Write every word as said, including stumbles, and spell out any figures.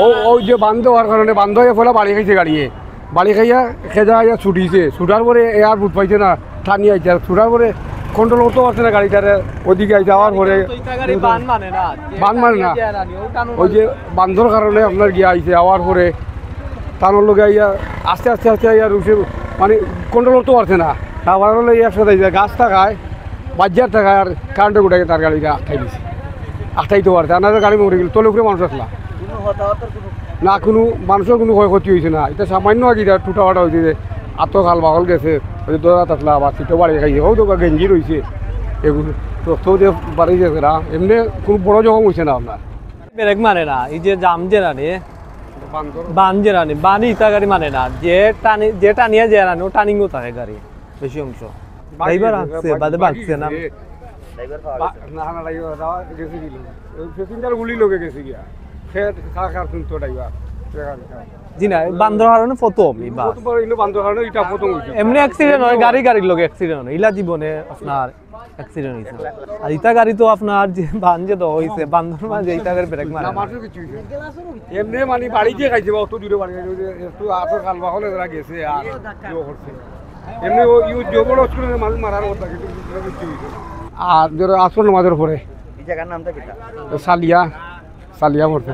ও, ওই যে বান্ধ হওয়ার কারণে বান্ধ হয়ে ফেলা বাড়ি খাইছে গাড়িয়ে। বাড়ি খাইয়া খেজা আইয়া ছুটিছে। ছুটার পরে এ আর বুট পাইছে না, টানি আইছে। আর ছুটার পরে কন্ট্রোল করতে পারছে না গাড়িটারে, ওদিকে আইছে। আওয়ার পরে তো ইটা গাড়ি বান মানে না। বান মানে না। ওই যে বান্ধর কারণে আপনার গিয়া আইছে, আওয়ার পরে তানোর লগে আইয়া আস্তে আস্তে আস্তে আইয়া রুশে, মানে, কন্ট্রোল করতে পারছে না। তারপরে হলো এই একসাথে আইছে, গাছ থাকায়, বাজার থাকায় আর কারেন্টে গুটাকে তার গাড়িটা আটকাই দিছে। আটকাইতে পারছে, আপনাদের গাড়ি মরে গেল, তলে উপরে মানুষ আসলা। না, কোনো মানুষের কোনো ক্ষয়ক্ষতি হয়েছে না। এটা সামান্য আগে এটা টুটাফাটা হয়েছে যে আত খাল বাকল গেছে, ওই যে দৌড়াত আসলা, আবার সিটও বাড়ি খাইছে, ও তো গেঞ্জি রয়েছে, এগুলো রক্ত দিয়ে বাড়ি গেছে না, এমনি কোনো বড় জখম হয়েছে না আপনার। ব্রেক মানে না, এই যে জাম যে রানি, বান যে রানি, বানি ইতা গাড়ি মানে না, যে টানি, যে টানিয়া যে রানি, ও টানিংও থাকে গাড়ি, বেশি অংশ। ড্রাইভার আছে, বাদে বাগছে না। ড্রাইভার পাওয়া গেছে? না, না, ড্রাইভার পাওয়া গেছে কি? ওই প্যাসেঞ্জার গুলি লগে গেছে গিয়া। সে খা খা শুনতো ড্রাইভার। জি না, এই বান্দর কারণে প্রথম এই বাস। প্রথমবার ইনো বান্দর কারণে এটা প্রথম হইছে। এমনি অ্যাক্সিডেন্ট হয়, গাড়ি গাড়ির লগে অ্যাক্সিডেন্ট হয়, ইলা জীবনে আপনার অ্যাক্সিডেন্ট হইছে। আর ইতা গাড়ি তো আপনার যে বান যে দেওয়া হইছে, বান্দর মাঝে ইতা গাড়ি ব্রেক মারে না, না। মানুষের কিছু হইছে না। এমনি মানে বাড়ি দিয়ে খাইছে বা অত দূরে বাড়ি খাইছে, ওই যে একটু আত খাল বাকল এরা গেছে আর ইয়ে করছে। এমনি ও ইউ জবর স্কুলের মানুষ মারার কথা, কিন্তু কিছু হইছে না। আর ধরো আসর নামাজের পরে এই জায়গার নামটা কিতা? সালিয়া, সালিয়া পড়ছে।